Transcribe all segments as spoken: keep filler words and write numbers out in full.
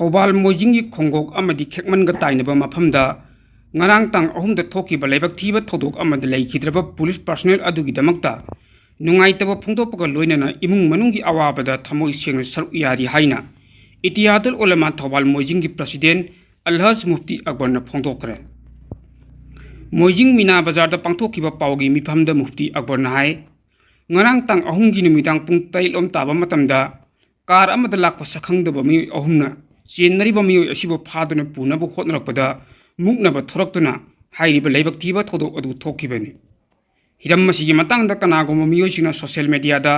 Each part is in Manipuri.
ꯊꯧꯕꯥꯜ ꯃꯣꯏꯖꯤꯡꯒꯤ ꯈꯣꯡꯒꯣꯛ ꯑꯃꯗꯤ ꯈꯦꯛꯃꯟꯒ ꯇꯥꯏꯅꯕ ꯃꯐꯝꯗ ꯉꯔꯥꯡ ꯇꯥꯡ ꯑꯍꯨꯝꯗ ꯊꯣꯛꯈꯤꯕ ꯂꯥꯏꯕꯛ ꯊꯤꯕ ꯊꯧꯗꯣꯛ ꯑꯃꯗ ꯂꯩꯈꯤꯗ꯭ꯔꯕ ꯄꯨꯂꯤꯁ ꯄꯥꯔꯁꯣꯅꯦꯜ ꯑꯗꯨꯒꯤꯗꯃꯛꯇ ꯅꯨꯡꯉꯥꯏꯇꯕ ꯐꯣꯡꯗꯣꯛꯄꯒ ꯂꯣꯏꯅꯅ ꯏꯃꯨꯡ ꯃꯅꯨꯡꯒꯤ ꯑꯋꯥꯕꯗ ꯊꯃꯣꯏ ꯁꯦꯡꯅ ꯁꯔꯨꯛ ꯌꯥꯔꯤ ꯍꯥꯏꯅ ꯏꯇꯤꯌꯥꯗꯨꯜ ꯎꯂꯃꯥ ꯊꯧꯕꯥꯜ ꯃꯣꯏꯖꯤꯡꯒꯤ ꯄ꯭ꯔꯁꯤꯗꯦꯟ ꯑꯜꯍꯖ ꯃꯨꯐꯇꯤ ꯑꯛꯕꯔꯅ ꯐꯣꯡꯗꯣꯛꯈ꯭ꯔꯦ꯫ ꯃꯣꯏꯖꯤꯡ ꯃꯤꯅꯥ ꯕꯖꯥꯔꯗ ꯄꯥꯡꯊꯣꯛꯈꯤꯕ ꯄꯥꯎꯒꯤ ꯃꯤꯐꯝꯗ ꯃꯨꯐꯇꯤ ꯑꯛꯕꯔꯅ ꯍꯥꯏ, ꯉꯔꯥꯡ ꯇꯥꯡ ꯑꯍꯨꯝꯒꯤ ꯅꯨꯃꯤꯗꯥꯡ ꯄꯨꯡ ꯇꯔꯦꯠ ꯂꯣꯝ ꯇꯥꯕ ꯃꯇꯝꯗ ꯀꯥꯔ ꯑꯃꯗ ꯂꯥꯛꯄ ꯁꯛꯈꯪꯗꯕ ꯃꯤꯑꯣꯏ ꯑꯍꯨꯝꯅ ꯆꯦꯟꯅꯔꯤꯕ ꯃꯤꯑꯣꯏ ꯑꯁꯤꯕꯨ ꯐꯥꯗꯨꯅ ꯄꯨꯅꯕ ꯍꯣꯠꯅꯔꯛꯄꯗ ꯃꯨꯛꯅꯕ ꯊꯣꯔꯛꯇꯨꯅ ꯍꯥꯏꯔꯤꯕ ꯂꯥꯏꯕꯛ ꯊꯤꯕ ꯊꯧꯗꯣꯛ ꯑꯗꯨ ꯊꯣꯛꯈꯤꯕꯅꯤ꯫ ꯍꯤꯔꯝ ꯑꯁꯤꯒꯤ ꯃꯇꯥꯡꯗ ꯀꯅꯥꯒꯨꯝꯕ ꯃꯤꯑꯣꯏꯁꯤꯡꯅ ꯁꯣꯁꯤꯌꯦꯜ ꯃꯦꯗꯤꯌꯥꯗ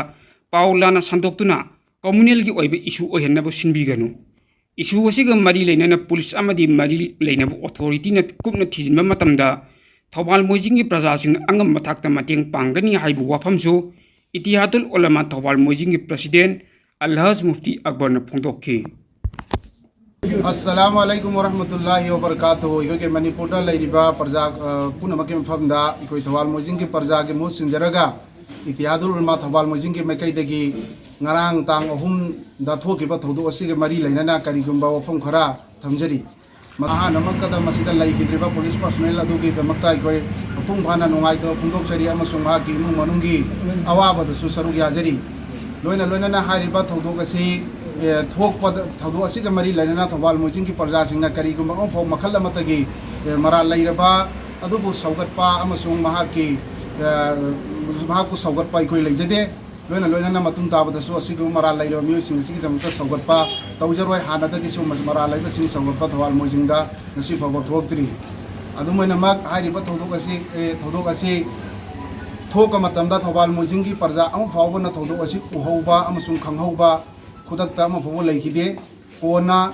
ꯄꯥꯎ ꯂꯥꯟꯅ ꯁꯟꯗꯣꯛꯇꯨꯅ ꯀꯝꯃ꯭ꯌꯨꯅꯦꯜꯒꯤ ꯑꯣꯏꯕ ꯏꯁꯨ ꯑꯣꯏꯍꯟꯅꯕ ꯁꯤꯟꯕꯤꯒꯅꯨ꯫ ꯏꯁꯨ ꯑꯁꯤꯒ ꯃꯔꯤ ꯂꯩꯅꯅ ꯄꯨꯂꯤꯁ ꯑꯃꯗꯤ ꯃꯔꯤ ꯂꯩꯅꯕ ꯑꯣꯊꯣꯔꯤꯇꯤꯅ ꯀꯨꯞꯅ ꯊꯤꯖꯤꯟꯕ ꯃꯇꯝꯗ ꯊꯧꯕꯥꯜ ꯃꯣꯏꯖꯤꯡꯒꯤ ꯄ꯭ꯔꯖꯥꯁꯤꯡꯅ ꯑꯉꯝꯕ ꯊꯥꯛꯇ ꯃꯇꯦꯡ ꯄꯥꯡꯒꯅꯤ ꯍꯥꯏꯕ ꯋꯥꯐꯝꯁꯨ ꯏꯇꯤꯍꯥꯗꯨꯜ ꯎꯂꯃꯥ ꯊꯧꯕꯥꯜ ꯃꯣꯏꯖꯤꯡꯒꯤ ꯄ꯭ꯔꯁꯤꯗꯦꯟ ꯑꯜꯍꯖ ꯃꯨꯐꯇꯤ ꯑꯛꯕꯔꯅ ꯐꯣꯡꯗꯣꯛꯈꯤ꯫ ꯑꯁꯂꯥꯃꯨ ꯑꯂꯥꯏꯀꯨꯝ ꯋꯔꯍꯃꯇꯨꯜꯂꯥꯍꯤ ꯋꯕꯔꯀꯥꯇꯨꯍꯨ꯫ ꯑꯩꯈꯣꯏꯒꯤ ꯃꯅꯤꯄꯨꯔꯗ ꯂꯩꯔꯤꯕ ꯄ꯭ꯔꯖꯥ, ꯑ, ꯄꯨꯝꯅꯃꯛꯀꯤ ꯃꯐꯝꯗ ꯑꯩꯈꯣꯏ ꯊꯧꯕꯥꯜ ꯃꯣꯏꯖꯤꯡꯒꯤ ꯄ꯭ꯔꯖꯥꯒꯤ ꯃꯍꯨꯠ ꯁꯤꯟꯖꯔꯒ ꯏꯇꯤꯍꯥꯗꯨꯜ ꯎꯂꯃꯥ ꯊꯧꯕꯥꯜ ꯃꯣꯏꯖꯤꯡꯒꯤ ꯃꯥꯏꯀꯩꯗꯒꯤ ꯉꯔꯥꯡ ꯇꯥꯡ ꯑꯍꯨꯝꯗ ꯊꯣꯛꯈꯤꯕ ꯊꯧꯗꯣꯛ ꯑꯁꯤꯒ ꯃꯔꯤ ꯂꯩꯅꯅ ꯀꯔꯤꯒꯨꯝꯕ ꯋꯥꯐꯝ ꯈꯔ ꯊꯝꯖꯔꯤ꯫ ꯑꯍꯥꯟꯕꯃꯛꯇꯗ ꯃꯁꯤꯗ ꯂꯩꯈꯤꯗ꯭ꯔꯤꯕ ꯄꯨꯂꯤꯁ ꯄꯥꯔꯁꯣꯅꯦꯜ ꯑꯗꯨꯒꯤꯗꯃꯛꯇ ꯑꯩꯈꯣꯏ ꯃꯄꯨꯡ ꯐꯥꯅ ꯅꯨꯡꯉꯥꯏꯇꯕ ꯐꯣꯡꯗꯣꯛꯆꯔꯤ ꯑꯃꯁꯨꯡ ꯃꯍꯥꯛꯀꯤ ꯏꯃꯨꯡ ꯃꯅꯨꯡꯒꯤ ꯑꯋꯥꯕꯗꯁꯨ ꯁꯔꯨꯛ ꯌꯥꯖꯔꯤ꯫ ꯂꯣꯏꯅ ꯂꯣꯏꯅꯅ ꯍꯥꯏꯔꯤꯕ ꯊꯧꯗꯣꯛ ꯑꯁꯤ, ꯑꯦ, ꯊꯣꯛꯄꯗ, ꯊꯧꯗꯣꯛ ꯑꯁꯤꯒ ꯃꯔꯤ ꯂꯩꯅꯅ ꯊꯧꯕꯥꯜ ꯃꯣꯏꯖꯤꯡꯒꯤ ꯄ꯭ꯔꯖꯥꯁꯤꯡꯅ ꯀꯔꯤꯒꯨꯝꯕ ꯑꯃꯐꯥꯎ ꯃꯈꯜ ꯑꯃꯠꯇꯒꯤ, ꯑꯦ, ꯃꯔꯥꯜ ꯂꯩꯔꯕ ꯑꯗꯨꯕꯨ ꯁꯧꯒꯠꯄ ꯑꯃꯁꯨꯡ ꯃꯍꯥꯛꯀꯤ, ꯑꯦ, ꯃꯍꯥꯛꯄꯨ ꯁꯧꯒꯠꯄ ꯑꯩꯈꯣꯏ ꯂꯩꯖꯗꯦ꯫ ꯂꯣꯏꯅ ꯂꯣꯏꯅꯅ ꯃꯇꯨꯡ ꯇꯥꯕꯗꯁꯨ ꯑꯁꯤꯒꯨꯝꯕ ꯃꯔꯥꯜ ꯂꯩꯔꯕ ꯃꯤꯑꯣꯏꯁꯤꯡ ꯑꯁꯤꯒꯤꯗꯃꯛꯇ ꯁꯧꯒꯠꯄ ꯇꯧꯖꯔꯣꯏ꯫ ꯍꯥꯟꯅꯗꯒꯤꯁꯨ ꯃꯁ-, ꯃꯔꯥꯜ ꯂꯩꯕꯁꯤꯡ ꯁꯧꯒꯠꯄ ꯊꯧꯕꯥꯜ ꯃꯣꯏꯖꯤꯡꯗ ꯉꯁꯤ ꯐꯥꯎꯕ ꯊꯣꯛꯇ꯭ꯔꯤ꯫ ꯑꯗꯨꯝ ꯑꯣꯏꯅꯃꯛ ꯍꯥꯏꯔꯤꯕ ꯊꯧꯗꯣꯛ ꯑꯁꯤ, ꯑꯦ, ꯊꯧꯗꯣꯛ ꯑꯁꯤ ꯊꯣꯛꯄ ꯃꯇꯝꯗ ꯊꯧꯕꯥꯜ ꯃꯣꯏꯖꯤꯡꯒꯤ ꯄ꯭ꯔꯖꯥ ꯑꯃ ꯐꯥꯎꯕꯅ ꯊꯧꯗꯣꯛ ꯑꯁꯤ ꯎꯍꯧꯕ ꯑꯃꯁꯨꯡ ꯈꯪꯍꯧꯕ ꯈꯨꯗꯛꯇ ꯑꯃ ꯐꯥꯎꯕ ꯂꯩꯈꯤꯗꯦ꯫ ꯀꯣꯟꯅ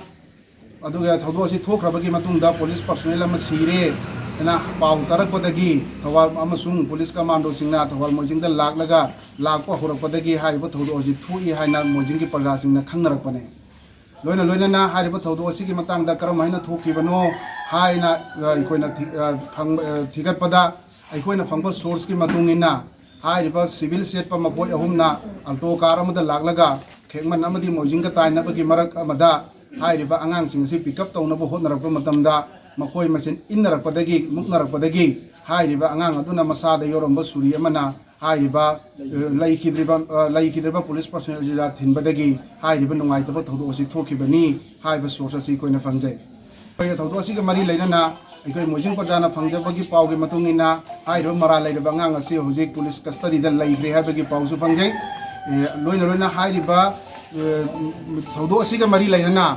ꯑꯗꯨꯒ ꯊꯧꯗꯣꯛ ꯑꯁꯤ ꯊꯣꯛꯈ꯭ꯔꯕꯒꯤ ꯃꯇꯨꯡꯗ ꯄꯨꯂꯤꯁ ꯄꯥꯔꯁꯣꯅꯦꯜ ꯑꯃ ꯁꯤꯔꯦ ꯍꯥꯏꯅ ꯄꯥꯎ ꯇꯥꯔꯛꯄꯗꯒꯤ ꯊꯧꯕꯥꯜ ꯑꯃꯁꯨꯡ ꯄꯨꯂꯤꯁ ꯀꯃꯥꯟꯗꯣꯁꯤꯡꯅ ꯊꯧꯕꯥꯜ ꯃꯣꯏꯖꯤꯡꯗ ꯂꯥꯛꯂꯒ ꯂꯥꯛꯄ ꯍꯧꯔꯛꯄꯗꯒꯤ ꯍꯥꯏꯔꯤꯕ ꯊꯧꯗꯣꯛ ꯑꯁꯤ ꯊꯣꯛꯏ ꯍꯥꯏꯅ ꯃꯣꯏꯖꯤꯡꯒꯤ ꯄ꯭ꯔꯖꯥꯁꯤꯡꯅ ꯈꯪꯅꯔꯛꯄꯅꯦ꯫ ꯂꯣꯏꯅ ꯂꯣꯏꯅꯅ ꯍꯥꯏꯔꯤꯕ ꯊꯧꯗꯣꯛ ꯑꯁꯤꯒꯤ ꯃꯇꯥꯡꯗ ꯀꯔꯝ ꯍꯥꯏꯅ ꯊꯣꯛꯈꯤꯕꯅꯣ ꯍꯥꯏꯅ, ꯑ, ꯑꯩꯈꯣꯏꯅ ꯊꯤ-, ꯑ, ꯐꯪꯕ, ꯑ, ꯊꯤꯒꯠꯄꯗ ꯑꯩꯈꯣꯏꯅ ꯐꯪꯕ ꯁꯣꯔꯁꯀꯤ ꯃꯇꯨꯡ ꯏꯟꯅ ꯍꯥꯏꯔꯤꯕ ꯁꯤꯚꯤꯜ ꯆꯦꯠꯄ ꯃꯈꯣꯏ ꯑꯍꯨꯝꯅ ꯑꯜꯇꯣ ꯀꯥꯔ ꯑꯃꯗ ꯂꯥꯛꯂꯒ ꯈꯦꯛꯃꯟ ꯑꯃꯗꯤ ꯃꯣꯏꯖꯤꯡꯒ ꯇꯥꯏꯅꯕꯒꯤ ꯃꯔꯛ ꯑꯃꯗ ꯍꯥꯏꯔꯤꯕ ꯑꯉꯥꯡꯁꯤꯡ ꯑꯁꯤ ꯄꯤꯛ ꯑꯞ ꯇꯧꯅꯕ ꯍꯣꯠꯅꯔꯛꯄ ꯃꯇꯝꯗ ꯃꯈꯣꯏ ꯃꯁꯦꯟ ꯏꯟꯅꯔꯛꯄꯗꯒꯤ, ꯃꯨꯛꯅꯔꯛꯄꯗꯒꯤ ꯍꯥꯏꯔꯤꯕ ꯑꯉꯥꯡ ꯑꯗꯨꯅ ꯃꯁꯥꯗ ꯌꯥꯎꯔꯝꯕ ꯁꯨꯔꯤ ꯑꯃꯅ ꯍꯥꯏꯔꯤꯕ, ꯑ, ꯂꯩꯈꯤꯗ꯭ꯔꯤꯕ, ꯑ, ꯂꯩꯈꯤꯗ꯭ꯔꯤꯕ ꯄꯨꯂꯤꯁ ꯄꯥꯔꯁꯣꯅꯦꯜ ꯑꯁꯤꯗ ꯊꯤꯟꯕꯗꯒꯤ ꯍꯥꯏꯔꯤꯕ ꯅꯨꯡꯉꯥꯏꯇꯕ ꯊꯧꯗꯣꯛ ꯑꯁꯤ ꯊꯣꯛꯈꯤꯕꯅꯤ ꯍꯥꯏꯕ ꯁꯣꯔꯁ ꯑꯁꯤ ꯑꯩꯈꯣꯏꯅ ꯐꯪꯖꯩ꯫ ꯑꯩꯈꯣꯏꯒꯤ ꯊꯧꯗꯣꯛ ꯑꯁꯤꯒ ꯃꯔꯤ ꯂꯩꯅꯅ ꯑꯩꯈꯣꯏ ꯃꯣꯏꯖꯤꯡ ꯄ꯭ꯔꯖꯥꯅ ꯐꯪꯖꯕꯒꯤ ꯄꯥꯎꯒꯤ ꯃꯇꯨꯡ ꯏꯟꯅ ꯍꯥꯏꯔꯤꯕ ꯃꯔꯥꯜ ꯂꯩꯔꯕ ꯑꯉꯥꯡ ꯑꯁꯤ ꯍꯧꯖꯤꯛ ꯄꯨꯂꯤꯁ ꯀꯁꯇꯗꯤꯗ ꯂꯩꯈ꯭ꯔꯦ ꯍꯥꯏꯕꯒꯤ ꯄꯥꯎꯁꯨ ꯐꯪꯖꯩ꯫ ꯑꯦ, ꯂꯣꯏꯅ ꯂꯣꯏꯅ ꯍꯥꯏꯔꯤꯕ, ꯑꯦ, ꯊꯧꯗꯣꯛ ꯑꯁꯤꯒ ꯃꯔꯤ ꯂꯩꯅꯅ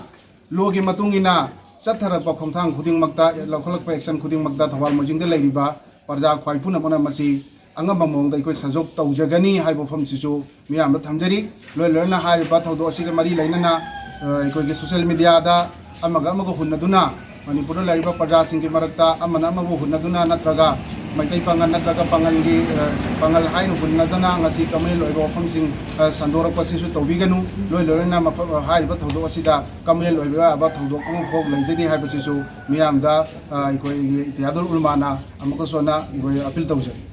ꯂꯣꯒꯤ ꯃꯇꯨꯡ ꯏꯟꯅ ꯆꯠꯊꯔꯛꯄ ꯈꯣꯡꯊꯥꯡ ꯈꯨꯗꯤꯡꯃꯛꯇ, ꯂꯧꯈꯠꯂꯛꯄ ꯑꯦꯛꯁꯟ ꯈꯨꯗꯤꯡꯃꯛꯇ ꯊꯧꯕꯥꯜ ꯃꯣꯏꯖꯤꯡꯗ ꯂꯩꯔꯤꯕ ꯄ꯭ꯔꯖꯥ ꯈ꯭ꯋꯥꯏ ꯄꯨꯝꯅꯃꯛꯅ ꯃꯁꯤ ꯑꯉꯝꯕ ꯃꯑꯣꯡꯗ ꯑꯩꯈꯣꯏ ꯁꯖꯣꯛ ꯇꯧꯖꯒꯅꯤ ꯍꯥꯏꯕ ꯋꯥꯐꯝꯁꯤꯁꯨ ꯃꯤꯌꯥꯝꯗ ꯊꯝꯖꯔꯤ꯫ ꯂꯣꯏ ꯂꯣꯏꯅꯅ ꯍꯥꯏꯔꯤꯕ ꯊꯧꯗꯣꯛ ꯑꯁꯤꯒ ꯃꯔꯤ ꯂꯩꯅꯅ, ꯑ, ꯑꯩꯈꯣꯏꯒꯤ ꯁꯣꯁꯤꯌꯦꯜ ꯃꯤꯗꯤꯌꯥꯗ ꯑꯃꯒ ꯑꯃꯒ ꯍꯨꯟꯅꯗꯨꯅ, ꯃꯅꯤꯄꯨꯔꯗ ꯂꯩꯔꯤꯕ ꯄ꯭ꯔꯖꯥꯁꯤꯡꯒꯤ ꯃꯔꯛꯇ ꯑꯃꯅ ꯑꯃꯕꯨ ꯍꯨꯟꯅꯗꯨꯅ ꯅꯠꯇ꯭ꯔꯒ ꯃꯩꯇꯩ ꯄꯥꯉꯜ ꯅꯠꯇ꯭ꯔꯒ ꯄꯥꯉꯜꯒꯤ, ꯑ, ꯄꯥꯉꯜ ꯍꯥꯏꯅ ꯍꯨꯟꯅꯗꯅ ꯉꯁꯤ ꯀꯃꯟꯋꯦꯜꯊ ꯑꯣꯏꯕ ꯋꯥꯐꯝꯁꯤꯡ, ꯑ, ꯁꯟꯗꯣꯔꯛꯄ ꯑꯁꯤꯁꯨ ꯇꯧꯕꯤꯒꯅꯨ꯫ ꯂꯣꯏ ꯂꯣꯏꯅꯅ ꯃꯐꯝ, ꯍꯥꯏꯔꯤꯕ ꯊꯧꯗꯣꯛ ꯑꯁꯤꯗ ꯀꯃꯟꯋꯦꯜꯊ ꯑꯣꯏꯕ ꯌꯥꯕ ꯊꯧꯗꯣꯛ ꯑꯃꯐꯥꯎ ꯂꯩꯖꯗꯦ ꯍꯥꯏꯕꯁꯤꯁꯨ ꯃꯤꯌꯥꯝꯗ, ꯑ, ꯑꯩꯈꯣꯏꯒꯤ ꯏꯇꯤꯍꯥꯗꯨꯜ ꯎꯂꯃꯥꯅ ꯑꯃꯨꯛꯀꯁꯨ ꯍꯟꯅ ꯑꯩꯈꯣꯏ ꯑꯄꯤꯜ ꯇꯧꯖꯔꯤ꯫